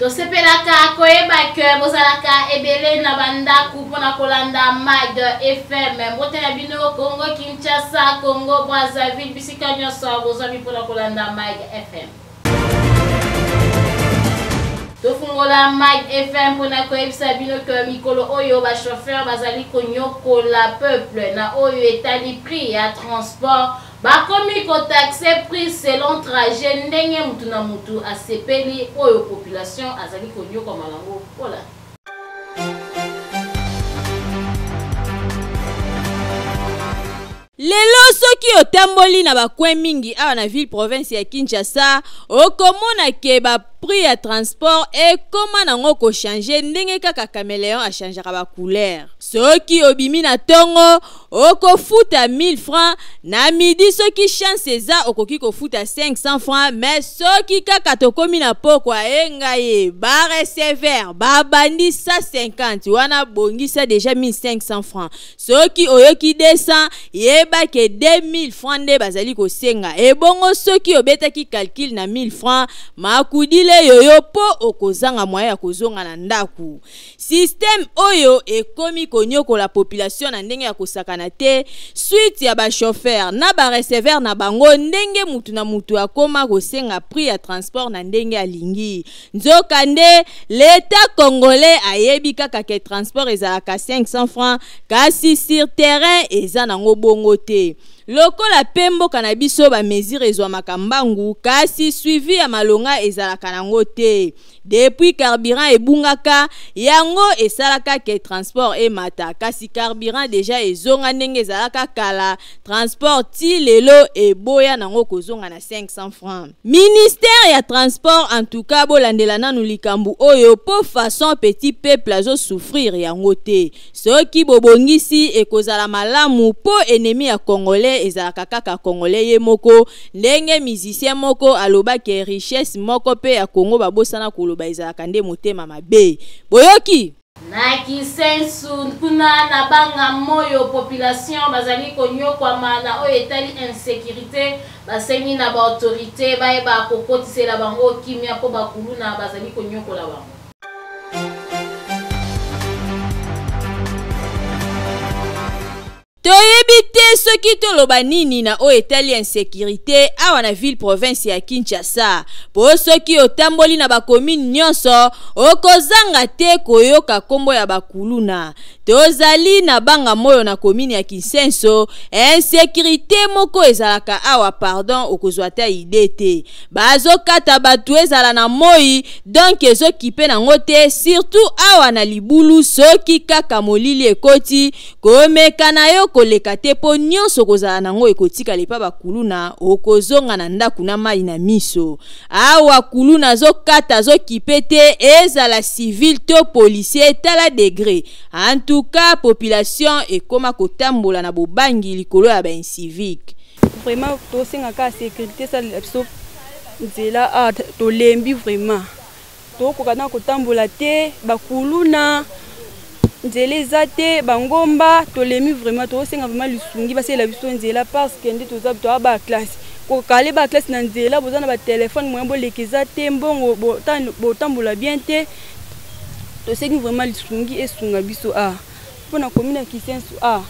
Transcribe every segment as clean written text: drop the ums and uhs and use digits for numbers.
Tosepelaka koyeba que bozalaka ebele na ba ndaku pona kolanda Mag FM. Mbote na bino Congo Kinshasa, Congo Brazzaville, bisika nyonso bozwami pona kolanda Mag FM. Tofungola Mag FM pona koyebisa bino que mikolo oyo ba chauffeurs bazali konyokola peuple na oyo etali prix ya transport. Bakomi ko taxer prix selon trajet ndenge mutu na mutu asepeli oyo population azali konyokwama nango kolanda. Lelo soki otamboli na ba coin mingi awa na ville province ya Kinshasa okomona ke ba prix ya transport ekoma nango ko changer ndenge kaka cameleon a changeaka ba couleur. Soki obimi na tongo okofuta 1000 francs, na midi soki chance eza okoki kofuta 500 francs, mais soki kaka tokomi na pokwa e ngai e ba receveur babandi 150 wana bongisa deja 1500 francs. Soki oyoki 200 yeba ke 2000 francs nde bazali kosenga. Ebongo soki obetaki calcul na 1000 francs makudile yoyo po okozanga moyen ya kozonga na ndaku. Système oyo ekomi konyokola population na ndenge ya kosakana te, suite ya ba chauffeurs na ba receveurs na bango ndenge mutu na mutu akoma kosenga prix ya transport na ndenge alingi. Nzoka nde l'etat congolais ayebi kaka ke transport ezalaka 500 francs kasi sur terrain eza nango bongo te. Lokola pe mboka na biso ba mesures ezwamaka mbangu kasi suivi ya malonga ezalaka nango te. Depuis carburant ebungaka, yango esalaka ke transport emata, kasi carburant dejà ezonga ndenge ezalaka kala, transport ti lelo eboya nango kozonga na 500 francs. Ministère ya transport en tout cas bolandela nanu likambu oyo po façon petit peuple azo souffrir yango te. Soki bobongisi ekozala malamu po ennemi ya congolais ezalaka kaka congolais ye moko ndenge musicien moko aloba ke richesse moko pe ya Congo babosana koloba ezalaka nde motema mabe. Boyoki? Na Kisensu kuna na Banga Moyo population bazali konyokwama na oyo etali insecurite, basengi na ba autorites bayeba kokotisela bango kimia po ba kuluna bazali konyokola bango. Toyebi te soki toloba nini na oyo etali insecurite awa na ville province ya Kinshasa. Po soki otamboli na ba commune nionso, okozanga te koyoka kombo ya ba kuluna. Tozali na Banga Moyo na commune ya Kisenso, insecurite moko ezalaka awa pardon okozwa ata idee te. Bazokata batu ezala na moyi donc ezo kipe nango te surtout awa na libulu soki kaka molili ekoti komeka na yo koleka te po nionso okozala nango ekotikala epa ba kuluna okozonga na ndaku na mayi na miso awa kuluna azokata azokipe te ezala civil to policier tala degre en tout cas population ekoma kotambola na bobangi likolo ya ba incivique. Vraiment tosenga kaka securite esalela biso nzela awa tolembi vraiment tokoka na kotambola te bakuluna nzela eza te bangomba tolembi vraiment tosenga vraiment lisungi basalela biso nzela parce que nde toza toa ba classe kokale ba classe na nzela boza na batelefone moyen boleka eza te mbongo botambola bien te tosengi vraiment lisungi esunga biso awa mpo na commune ya Kisensu a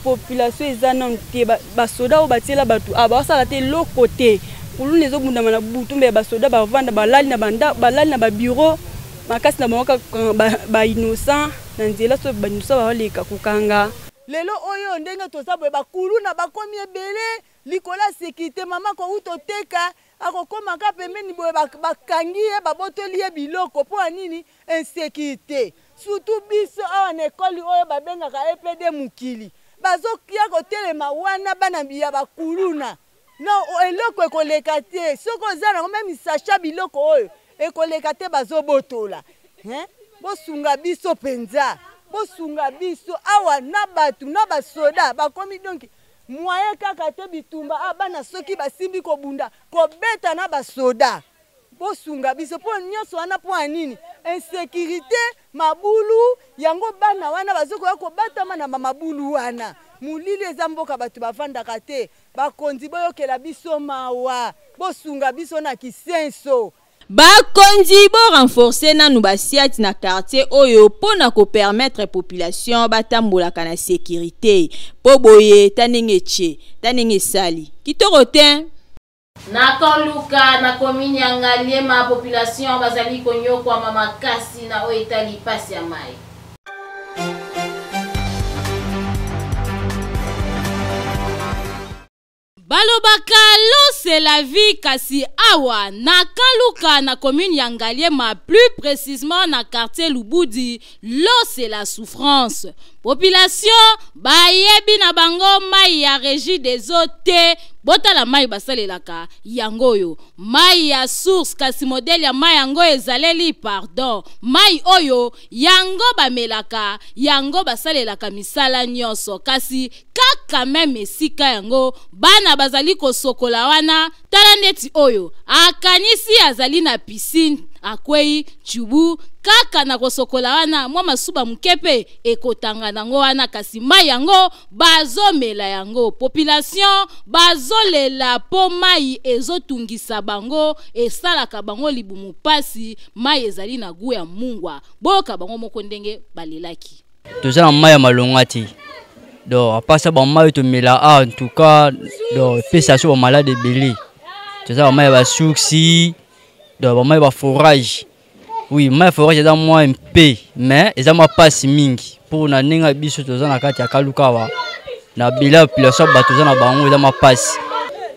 population eza nanu te basoda oyo batiela bato a basala te eloko te kuluna ezobundama na butu mbe basoda bavanda balali na banda balali na babureau makasi na bango kaka bainnocent na nzela so bainnocent baleka kokanga lelo oyo ndenge toza boye bakuluna bakomi ebele likolo ya securite mama kowuta oteka akokoma ka pembeni boye bakangi ye babotoli ye biloko mpo ya nini insecurite Surtout biso awa na ecole oyo babengaka EPD mokili bazoya kotelema wana bana ya bakuluna no eloko ekoleka te soki oza nango meme sacha biloko oyo ekoleka te bazobotola hein? Bosunga biso mpenza bosunga biso awa na bato na basoda bakomi donki moyen kaka te bitumba ah, bana soki basimbi kobunda kobeta na basoda Bosunga biso po nionso wana po ya nini? Insecurite, mabulu, yango bana wana bazo koya kobatama na ba mabulu wana. Molili eza mboka batu bavandaka te. Bakonzi boyokela biso mawa, bosunga biso na kisenso. Bakonzi bo renforcer nanu ba siat na quartier oyo mpo na ko permettre population batambolaka na securite mpo boye ta ndenge etie ta ndenge esali kitoko te. Na Camp-Luka, na commune ya Ngaliema, population bazali konyokwama makasi na oyo etali pasi ya mayi. Balobaka l'eau c'est la vie kasi awa na Camp-Luka na commune ya Ngaliema plus précisément na quartier Lubudi l'eau c'est la souffrance. Population bayebi na bango mai ya régie des eaux te botala mai basalelaka yango oyo mai ya source kasi modèle ya mai yango ezaleli pardon mai oyo yango bamelaka yango basalelaka misala nyonso kasi kaka meme esika yango bana bazali kosokola wana tala ndeti oyo akanisi azali na piscine akwei chubu kaka na kosokola wana mwa masuba moke mpe ekotanga nango wana kasi mai yango bazomela yango population bazolela mpo mai ezotungisa bango esalaka bango libumu pasi mai ezali na gu ya mungwa boyoka bango moko ndenge balelaki. Toza na mai ya malonga te donc apasa bamai oyo tomela a en tout cas donc epesa so bamalade ebele. Toza bamai ya basourci donc bamai ya baforage. Oui, mai ya forage eza mwa mpe mais eza mwa mpasi mingi mpo na ndenge ya biso toza na kati ya Kaluka awa na bila ya population bato toza na bango eza mwa mpasi.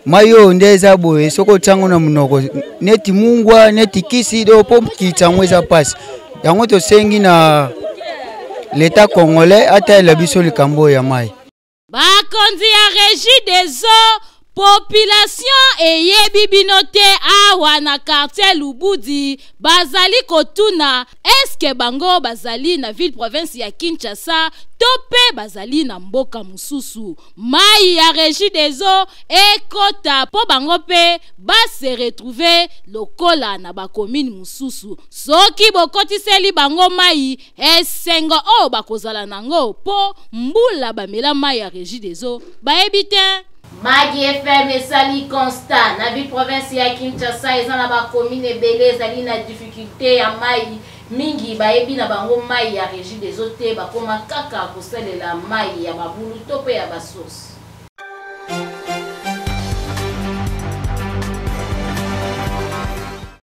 Mai oyo nde eza boye, soki otiango na monoko neti mungwa neti kisi do mpo kitisa yango eza mpasi. Yango tosengi na l'État congolais atalela biso likambo oyo ya mai. Bakonzi ya Régie des eaux, population eyebi bino te awa na quartier Lubudi bazali kotuna eske bango bazali na ville province ya Kinshasa to pe bazali na mboka mosusu. Mai ya Régie des eaux ekota po bango pe ba se retrouver lokola na ba commune mosusu. Soki bokotiseli bango mai, esengo oyo bakozala nango po mbula bamela mai ya Régie des eaux bayebi te. Magi FM esali constat na ville province ya Kinshasa eza na ba commune ebele ezali na difficulté ya mai mingi bayebi na bango mai ya Régie des eaux te bakoma kaka kosalela mai ya mabulu to pe ya ba source.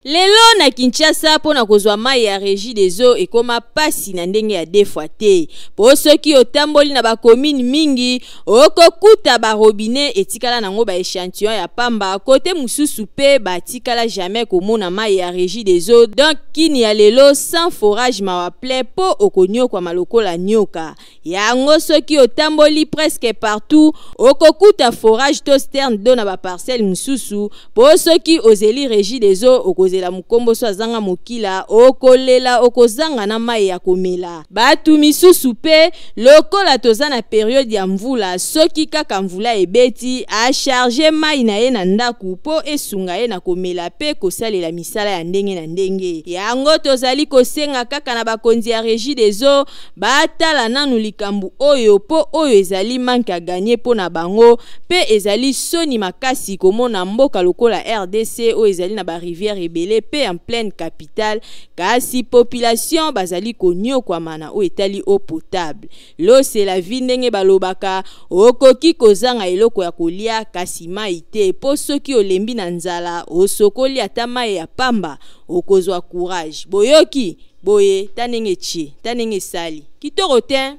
Lelo na Kinshasa mpo na kozwa mai ya Régie des eaux ekoma pasi na ndenge ya deux fois te. Po soki otamboli na ba commune mingi okokuta ba robinet etikala nango ba échantillon ya pamba, kote mosusu pe batikala jamais komona mai ya Régie des eaux. Donc kini ya lelo sans forage mawa plein po okonyokwama lokola nyoka. Yango soki otamboli presque partout okokuta forage to sterne d'eau na ba parcelle mosusu. Po soki ozeli Régie des eaux okozela mokombo so azanga mokila, okolela okozanga na mai ya komela. Batu misusu pe lokola toza na periode ya mvula, soki kaka mvula ebeti a charger mai na ye na ndaku po esunga ye na komela pe kosalela misala ya ndenge na ndenge. Yango tozali kosenga kaka na bakonzi ya Régie des eaux batala nanu likambo oyo po oyo ezali manque à gagner po na bango pe ezali soni makasi komona mboka lokola RDC oyo ezali na ba rivière ebele pe en pleine capitale kasi population bazali konyokwama na oyo etali eau potable. L'eau c'est la vie ndenge balobaka, okoki kozanga eloko ya kolia kasi mai te po soki olembi na nzala osokoli ata mai ya pamba okozwa courage. Boyoki boye ta ndenge etie ta ndenge esali kitoko te.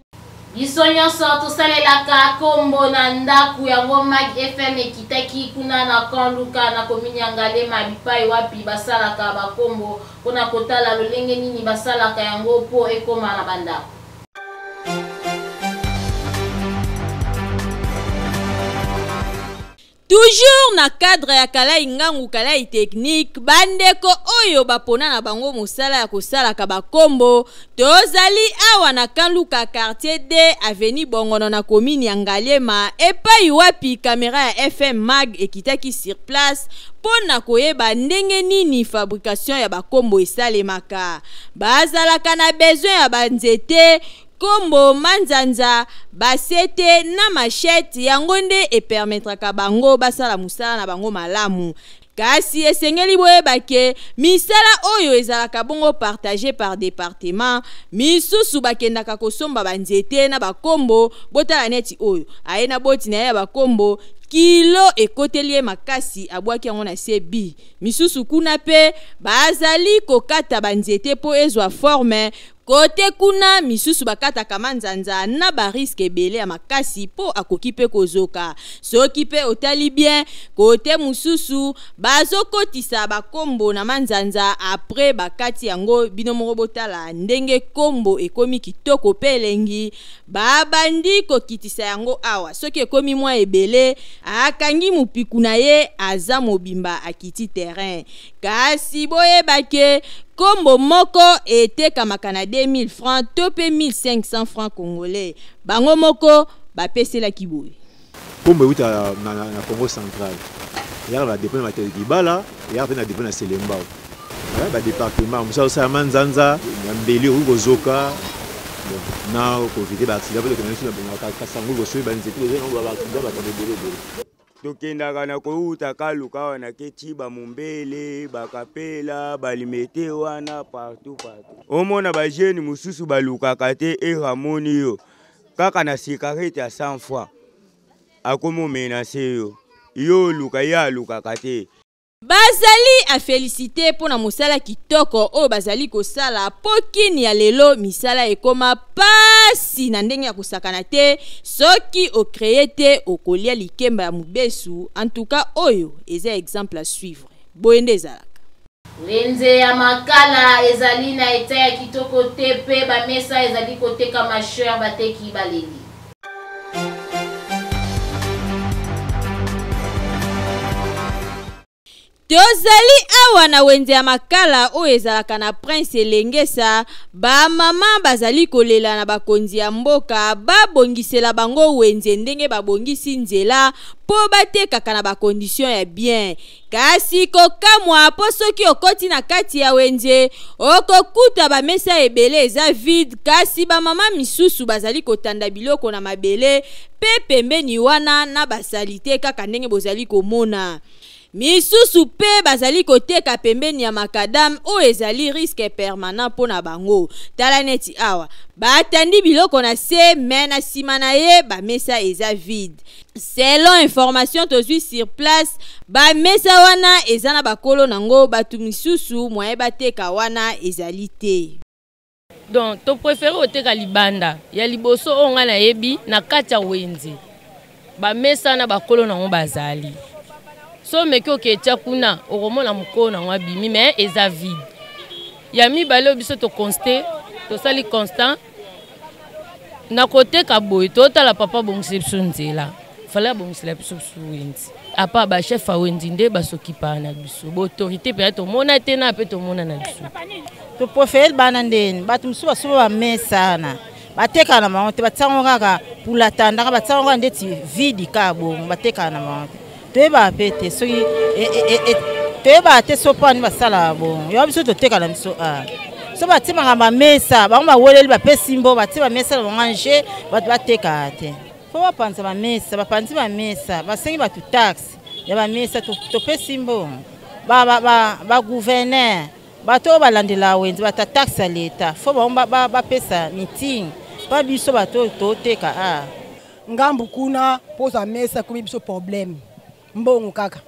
Biso nyonso tosalelaka kombo na ndako yango. Mag FM ekitaki kuna na Camp-Luka na commune ya Ngaliema bipai wapi basalaka bakombo mpona kotala lolenge nini basalaka yango mpo ekoma na bandako. Toujours na cadre ya Kalai Ngangu Kalai Technique, bandeko oyo bapona na bango mosala ya kosalaka bakombo, tozali awa na Camp-Luka quartier D avenue Bongono na commune ya Ngaliema, epai wapi kamera ya FM Mag ekitaki sur place mpo na koyeba ndenge nini fabrication ya bakombo esalemaka. Bazalaka na besoin ya banzete, kombo, manzanza, basete na machette, yango nde epermettraka bango basala mosala na bango malamu. Kasi esengeli boyeba ke misala oyo ezalaka bongo partage par departement, misusu bakendaka kosomba ba nzete na ba kombo, botala neti oyo aye na boti na ye ya ba kombo, kilo ekoteli ye makasi abwaki yango na se bi. Misusu kuna pe bazali kokata ba nzete po ezwa forme. Kote kuna misusu bakataka manzanza na ba risque ebele ya makasi po akoki pe kozoka. Soki pe otali bien kote mususu bazokotisa ba kombo na manzanza apres bakati yango, bino moko botala ndenge kombo ekomi kitoko pe elengi, babandi kokitisa yango awa soki ekomi mwa ebele akangi mupiku na ye aza mobimba akiti terrain. Kasi boyeba ke kombo moko etekamaka na 2000 francs to pe 1500 francs congolais. Bango moko bapeselaki boye. Kombo ewuta na Congo central. Eyaka na depot na Matadi Kibala, eyaka pe na depot na Selembao. Ba departement mosusu azosala manzanza na mbeli okoki kozoka na koevite ba accident po tokenda biso na Kasangulu kosomi ba nzete toza na ba accident makambo ebele ebele. Tokendaka na kowuta kaluka awa na keti ba mombele ba kapela ba limete wana partout partout. Omona ba jeune mosusu balukaka te ere amoni yo kaka na cigarette ya 100 francs akomi omenase yo, yo oluka ye alukaka te. Bazali a feliciter mpo na mosala kitoko oyo bazali kosala mpo kin ya lelo misala ekoma pasi na ndenge ya kosakana te, soki o creer te okolia likemba ya mubesu, en tout cas oyo eza exemple à suivre, boye nde ezalaka. Wenze ya Makala ezali na etat ya kitoko te mpe ba mesa ezali kotekama cher, bateki baleli. Tozali awa na wenze ya Makala oyo ezalaka na Prince Elengesa, ba mama bazali kolela na bakonzi ya mboka babongisela bango wenze ndenge babongisi nzela mpo batekaka na ba conditions ya bien. Kasi kokamwa mpo soki okoti na kati ya wenze okokuta ba mesa ebele eza vide, kasi ba mama misusu bazali kotanda biloko na mabele pe pembeni wana na ba salite kaka ndenge bozali komona. Misusu pe bazali koteka pembeni ya macadam oyo ezali risque permanent mpo na bango. Tala neti awa batandi biloko na se mais na sima na ye ba mesa eza vide. Selon information tozwi sur place, ba mesa wana eza na bakolo nango, batu misusu moyen bateka wana ezali te. Donc to prefere koteka libanda ya liboso oyo ngai nayebi na kati ya wenze ba mesa na bakolo nango bazali. So omeki oketia kuna okomona mokolo nango abimi mais eza vide. Ya mibale oyo biso to constate, tosali constant na koteka boye, totala papa abongisela biso nzela, fallait abongisela biso biso wenze. Apa ba chef ya wenze nde basokipaka na biso, ba autorité mpenza tomona te na mpe tomona na biso. To préfère bana ndeni bato mosusu basomba ba mesa wana batekaka na bango te, batia yango kaka pulatandaka, batia yango kaka ndeti vide kaka bongo, batekaka na bango te. Toyebaka mpe te soki toyebaka te so mpo ani basalaka bongo, yango biso toteka na biso awa. So batie makambo ya mesa, bango baweleli bapesi mbo, batie bamesa na bango anje, bato batekaka te. Fo bapanza bamesa, bapanzi bamesa, basengi bato taxe ya bamesa, topesi mbongo. Ba gouverneur, bato oyo balandela wenze, bato ya taxe ya leta, fo bango bapesa meeting mpa biso bato oyo toteka awa. Ngambu kuna poza mesa ekomi biso problème, mbongo kaka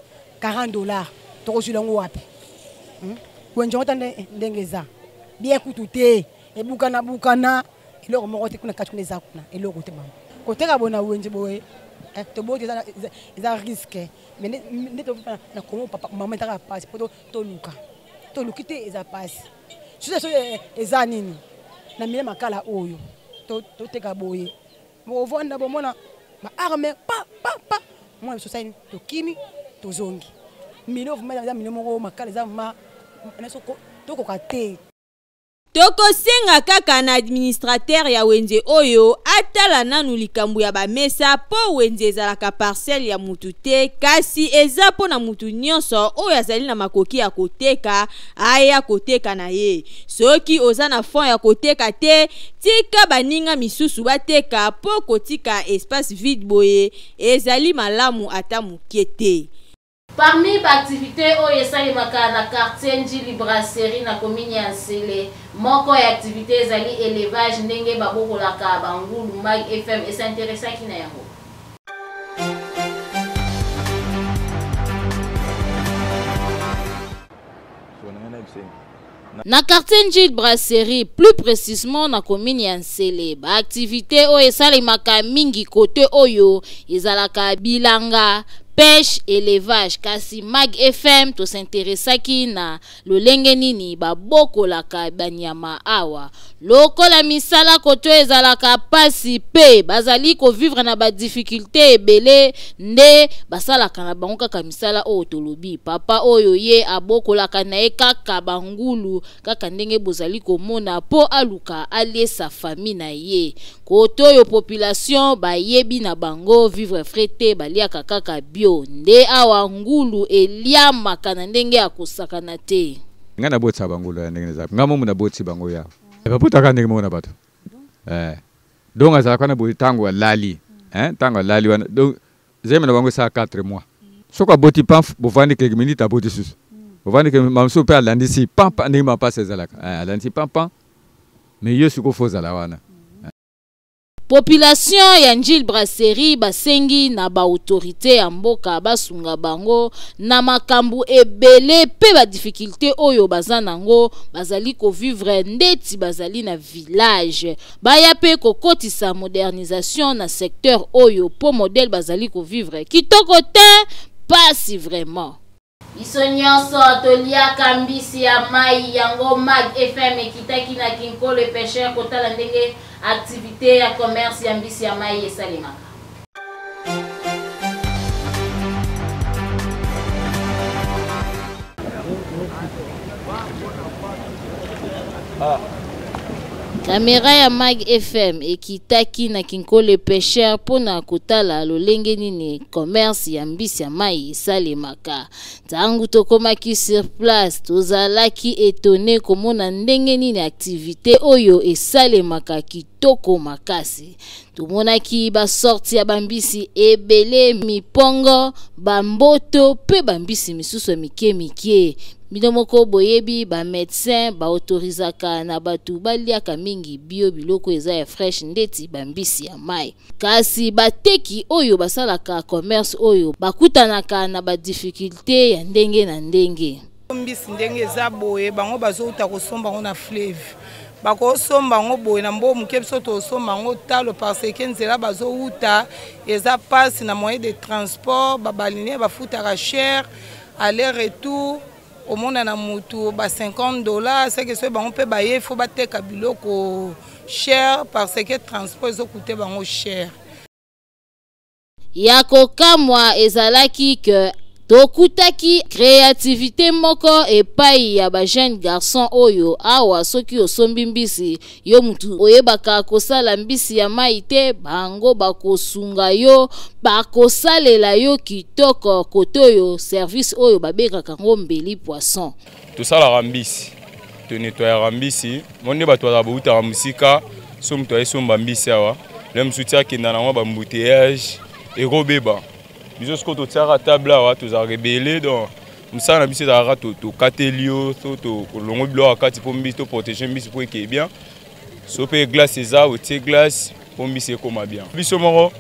40 dollars tokozwila yango wapi? Wenze yango ta ndenge eza bien kutu te, ebukana bukana eloko moko te kuna kati kuna eza kuna eloko te mama. Koteka boye na wenze boye, toboyi te, eza risque, mais nde tofanda na Congo papa mama ezaka pasi po toluka, toluki te eza pasi. Soki so eza nini na mile makala oyo toteka boye, bokovanda bomona ba arme pa pa pa, mwana biso sani tokimi tozongi milo vraiment eza milo moko makala eza ma naso tokoka te. Tokosenga kaka na administrateur ya wenze oyo atala nanu likambo ya ba mesa po wenze ezalaka parcelle ya mutu te, kasi eza po na mutu nyonso oyo azali na makoki ya koteka aya koteka na ye. Soki oza na fond ya koteka te, tika baninga misusu bateka po kotika espace vide boye ezali malamu ata moke te. Parmi ba activites oyo esalemaka na quartier Ndjili Brasserie na commune ya N'sele, moko ya activite ezali elevage ndenge babokolaka ba ngulu. Mag FM e s'interessaki na yango. Na quartier Ndjili Brasserie, plus precisement na commune ya N'sele, ba activites oyo esalemaka mingi cote oyo ezalaka bilanga, peche, elevage. Kasi Mag FM to s'interessaki na lolenge nini babokolaka banyama awa. Lokola misala koto ezalaka pasi pe bazali ko vivre na ba difficultes ebele nde basalaka na bango kaka misala oyo tolobi. Papa oyo ye abokolaka na ye kaka ba ngulu kaka ndenge bozali komona po aluka aliesa famille na ye. Koto oyo population bayebi na bango vivre frais te, baliaka kaka bio. Nde awa ngulu eliamaka na ndenge ya kosakana te. Ngai nabotisa bangulu ya ndenge eza ngai momu nabotisi bango ya babotaka ndenge moko na bato eh. Donc azalaka wana boye ntango alali ntango alali wana donc zemi na bango esala 4 mois soki aboti pamf bovandi quelques minutes aboti susu bovandi mamosusu mpe alandisi pampa ndenge mapasa ezalaka eh, alandisi pampa mais yo sikoyo fo ozala wana. Population ya Ndjili Brasserie basengi na ba autorites ya mboka basunga bango na makambu ebele pe ba difficultes oyo baza nango, bazali ko vivre ndeti bazali na village. Baya pe kokotisa modernisation na secteur oyo po modèle bazali ko vivre kitoko tein, pasi vraiment. Biso nionso toliaka mbisi ya mayi yango Mag FM ekitaki na Kinkole pecheur kotala ndenge activite ya commerce ya mbisi ya mayi esalemaka. Camera ya Mag FM ekitaki na Kinkole pecheur mpo na kotala lolenge nini commerce ya mbisi ya mayi esalemaka. Tango tokomaki sur place, tozalaki etonne komona ndenge nini activite oyo esalemaka kitoko makasi. Tomonaki ba sortes ya ba mbisi ebele, mipongo, ba mboto pe ba mbisi misusu ya mike mike. Bino moko boyebi ba medecins ba autorisaka na batu baliaka mingi bio biloko eza ya fresh ndeti ba mbisi ya mayi. Kasi bateki oyo basalaka commerce oyo bakutanaka na ba difficultes ya ndenge na ndenge. Mbisi ndenge eza boye bango bazowuta kosomba yango na fleuve, bakosomba yango boye na mbongo moke, biso tosomba yango talo parce que nzela bazowuta eza pasi na moyen de transport, ba balinier bafutaka cher aller retour, omona na mutu ba 50 dollars seke soki bango mpe baye fo bateka biloko cher parce que transport ezokute bango cher. Ya kokamwa ezalaki que tokutaki creativite moko epayi ya ba jeunes garçons oyo awa soki osombi mbisi yo mutu oyebaka kosala mbisi ya mayi te, bango bakosunga yo, bakosalela yo kitoko kote oyo service oyo babengaka yango mbeli poisson. Tosalaka mbisi, to nettoyaka mbisi, mo nde bato bazala bowutaka mosika, so moto aye somba mbisi awa, le mosusu ti akenda nango ba embouteillage ekobeba. Biso sikoyo totiaka table awa, tozalaka ebele donc mosala na biso ezalaka tokateli yo so tolongoli biloko ya kati mpo mbisi to protéger mbisi mpo ekeye bien, so mpe glace eza otie glace mpo mbisi ekoma bien. Biso moko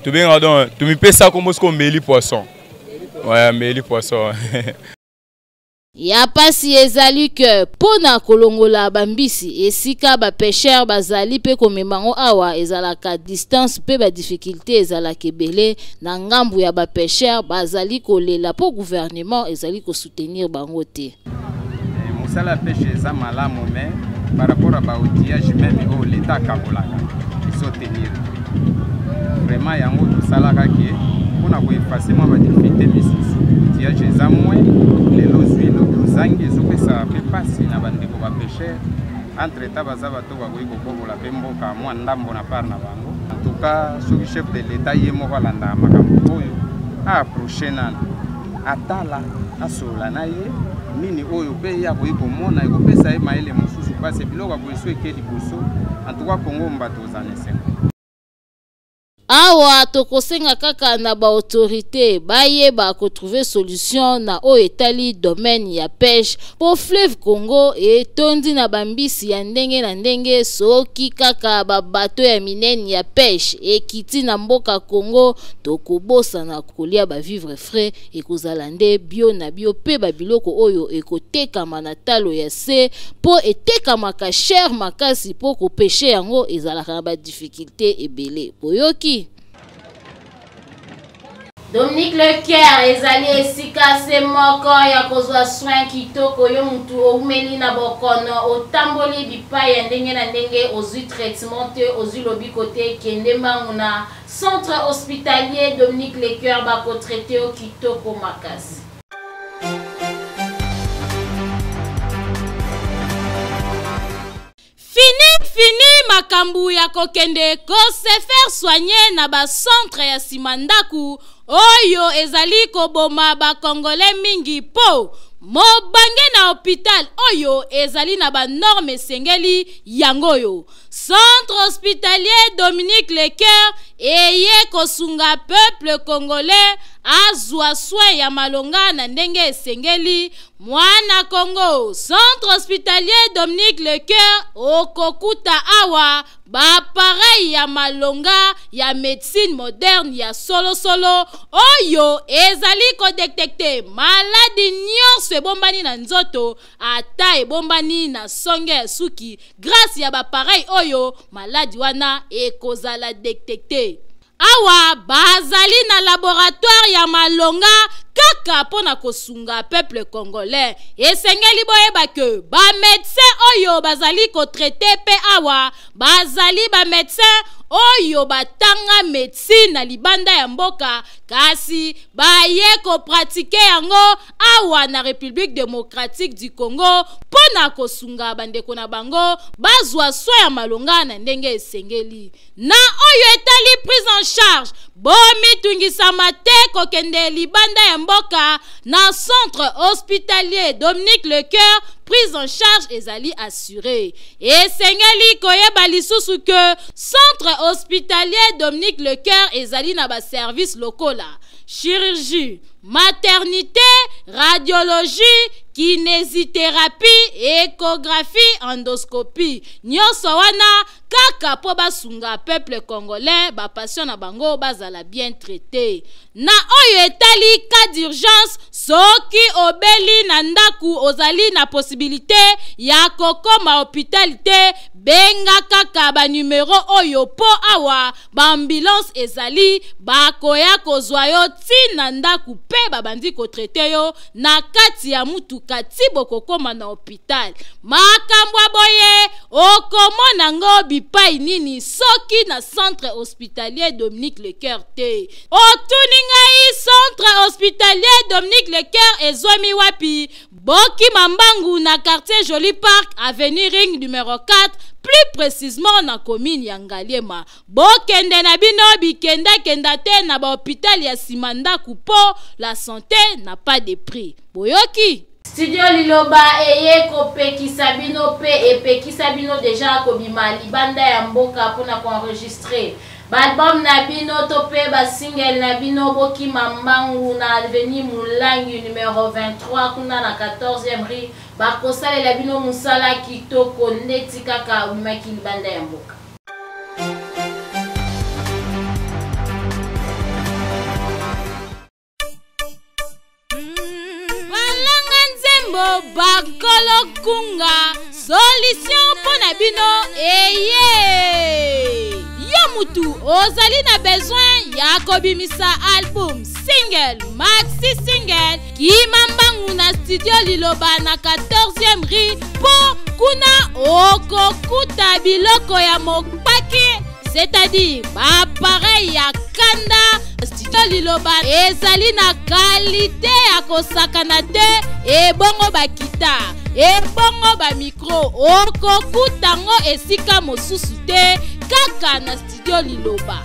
tobengaka donc tomipesa kombo sikoyo mbeli poisson, ouais, mbeli poisson. Ya pasi ezali que mpo na kolongola ba mbisi esika ba pecheurs bazali mpe komema yango awa ezalaka distance mpe ba difficultes ezalaka ebele na ngambu ya ba pecheurs bazali kolela mpo gouvernement ezali ko soutenir bango te. Mosala ya peche eza malamu mais par rapport à ba outillage meme oyo l'Etat akabolaka ezo tenir te. Vraiment yango tosalaka ke mpona ko effacer mwa ba difficulté misusu, outillage eza moins, lelo ozwi lobi ozangi, ezopesa mpe mpasi na bandeko ba pêcheurs. Entre temps baza bato bakoki kobokola mpe mboka mwa ndambo na part na bango. En tout cas soki chef de l'Etat ye moko alandaka makambo oyo, a approcher nanu atala asolola na ye nini oyo mpe ye akoki komona ekopesa ye mayele mosusu, parce biloko ya boye so eke liboso, en tout cas Congo mbato ozana esengo. Awa tokosenga kaka na ba autorites bayeba ko trouver solution na oyo etali domaine ya peche po fleuve Congo etondi na ba mbisi ya ndenge na ndenge soki kaka ba bateaux ya minene ya peche ekiti na mboka Congo tokobosana kolia ba vivres frais ekozala nde bio na bio pe ba biloko oyo ekotekama na talo ya se po etekamaka cher makasi po ko pecher yango ezalaka na ba difficultes ebele. Boyoki? Dominique Leclerc ezali esika se moko ya kozwa soin kitoko yo mutu oumeli na bokono otamboli bipai ya ndenge na ndenge ozwi traitement te ozwi lobiko te kende mbangu na Centre hospitalier Dominique Leclerc bako traite yo kitoko makasi. Fini fini makambu ya kokende ko se faire soigner na ba centre ya sima ndaku oyo ezali koboma ba congolais mingi po mobange na hopital oyo ezali na ba normes esengeli yango oyo Centre hospitalier Dominique Lecoeur eye kosunga peuple congolais azwa soin ya malonga na ndenge esengeli. Mwana Congo, Centre hospitalier Dominique Lecoeur okokuta awa ba appareil ya malonga ya medecine moderne ya solosolo oyo ezali kodetecte maladi nyonso ebombani na nzoto ata ebombani na songe ya suki Grace ya ba appareil oyo maladi wana ekozala detecte. Awa bazali na laboratoire ya malonga kaka mpo na kosunga peuple congolais. Esengeli boyeba que ba medecins oyo bazali ko traiter mpe awa bazali ba medecins oyo batanga medecine na libanda ya mboka kasi baye ko pratiquer yango awa na Republique democratique du Congo mpo na kosunga bandeko na bango bazwa soin ya malonga na ndenge esengeli. Na oyo etali prise en charge, bomitungisama te kokende libanda ya mboka na centre hospitalier Dominique Lecoeur, prise en charge ezali assurée. Esengeli koyeba lisusu que centre hospitalier Dominique Lecoeur ezali na ba services lokola chirurgie, maternité, radiologie, kinésithérapie, échographie, endoscopie. Nyonso wana kaka mpo basunga peuple congolais, ba patients na bango bazala bien traité. Na oyo etali cas d'urgence, soki obeli na ndaku ozali na possibilité ya kokoma hôpital te, benga kaka ba numero oyo mpo awa ba ambulance ezali bakoya kozwa yo ti na ndako mpe babandi kotraite yo na kati ya motuka ti bokokoma na hopital. Makambo ya boye okomona ngo bipai nini soki na centre hospitalier Dominique Lecoeur te? Otuni ngai centre hospitalier Dominique Lecoeur ezwami wapi? Bokima mbangu na quartier Joli Parc, avenue Ring numero 4, plus précisément na commune ya Ngaliema. Bokende na bino bikenda-kenda te na ba hôpital ya sima ndaku po la santé n'a pas de prix. Boyoki? Studio Liloba eye kopekisa bino pe epekisa bino deja kobima libanda ya mboka pona ko enregistrer ba album na bino to pe ba single na bino. Bokima mbangu na avenue Mulangi numero 23 kuna na 14e rue, bakosalela bino mosala kitoko ndeti kaka obimaki libanda ya mboka. Balanga nzembo bakolo kunga solution mpo na bino eye. Yo mutu ozali na besoin ya kobimisa album, single, maxi single, kima mbangu na studio Liloba na 14e rue mpo kuna okokuta biloko ya mopaki, c'est-à-dire ba appareil ya kanda. Studio Liloba ezali na kalite ya kosakana te, ebongo bakita, ebongo ba micro, okokuta ngo esika mosusu te kaka na studio Liloba.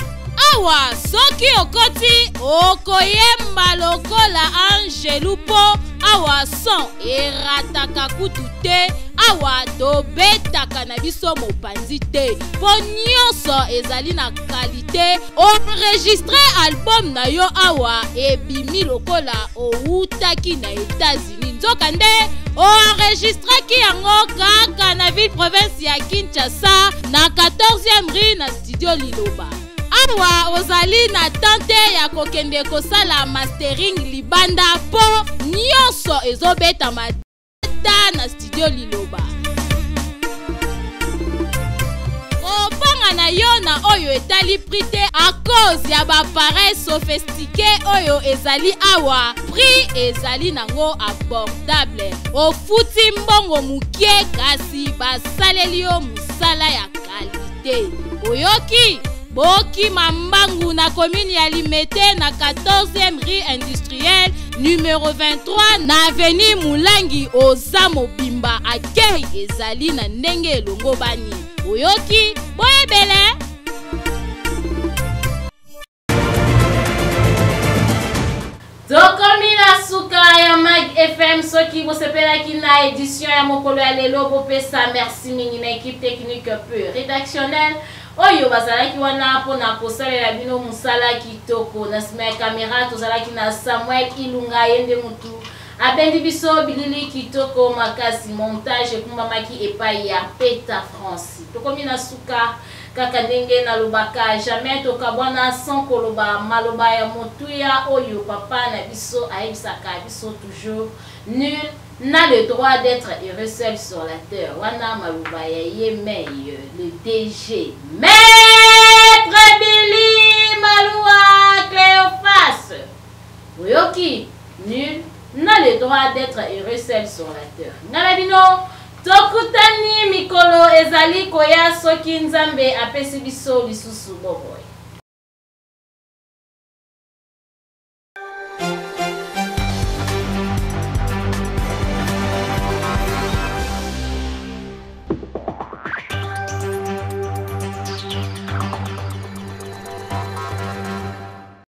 Awa soki okoti okoyemba lokola angelu po awa son erataka kutu. te. Awa tobetaka na biso mopanzi te, mpo nyonso ezali na kalite. Enregistre album na yo awa ebimi lokola owutaki na Etats-Unis, nzokande oenregistraki yango kaka na ville province ya Kinshasa na 14e rue na studio Liloba. Awa ozali na temps te ya kokende kosala mastering libanda, mpo nyonso ezobetama ta na studio Liloba. Kobanga na yo na oyo etali prix te, à cause ya baappareil sophistiqué oyo ezali awa, prix ezali nango abordable. Ofuti mbongo moke, kasi basaleli yo mosala ya kalite. Oyoki? Bokima mbangu na commune ya Limete na 14e rue industrielle numero 23 na avenue Mulangi. Oza mobimba, accueil ezali na ndenge elongobani. Oyoki? Boyebele. Tokomi na suka ya Mag FM. Soki bosepelaki na edition ya mokolo ya lelo, bopesa merci mingi na équipe technique peu rédactionnelle oyo bazalaki wana mpona kosalela bino mosala kitoko. Na nsima ya kamera tozalaki na Samuel Ilunga, ye nde motu abendi biso bilili kitoko makasi. Montage ekumbamaki epai ya Peta France. Tokomi na suka. Kaka ndenge nalobaka, jamais tokabwana sans koloba maloba ya motuya oyo papa na biso ayebisaka biso toujours: "Nul n'a le droit d'être heureux seul sur la terre." Wana maloba ya ye mei, le DG, Maître Billy Maluwa Cléophas. Oyoki? Nul n'a le droit d'être heureux seul sur la terre. Ngai na bino tokutani mikolo ezali koya, soki Nzambe apesi biso lisusu bomoi.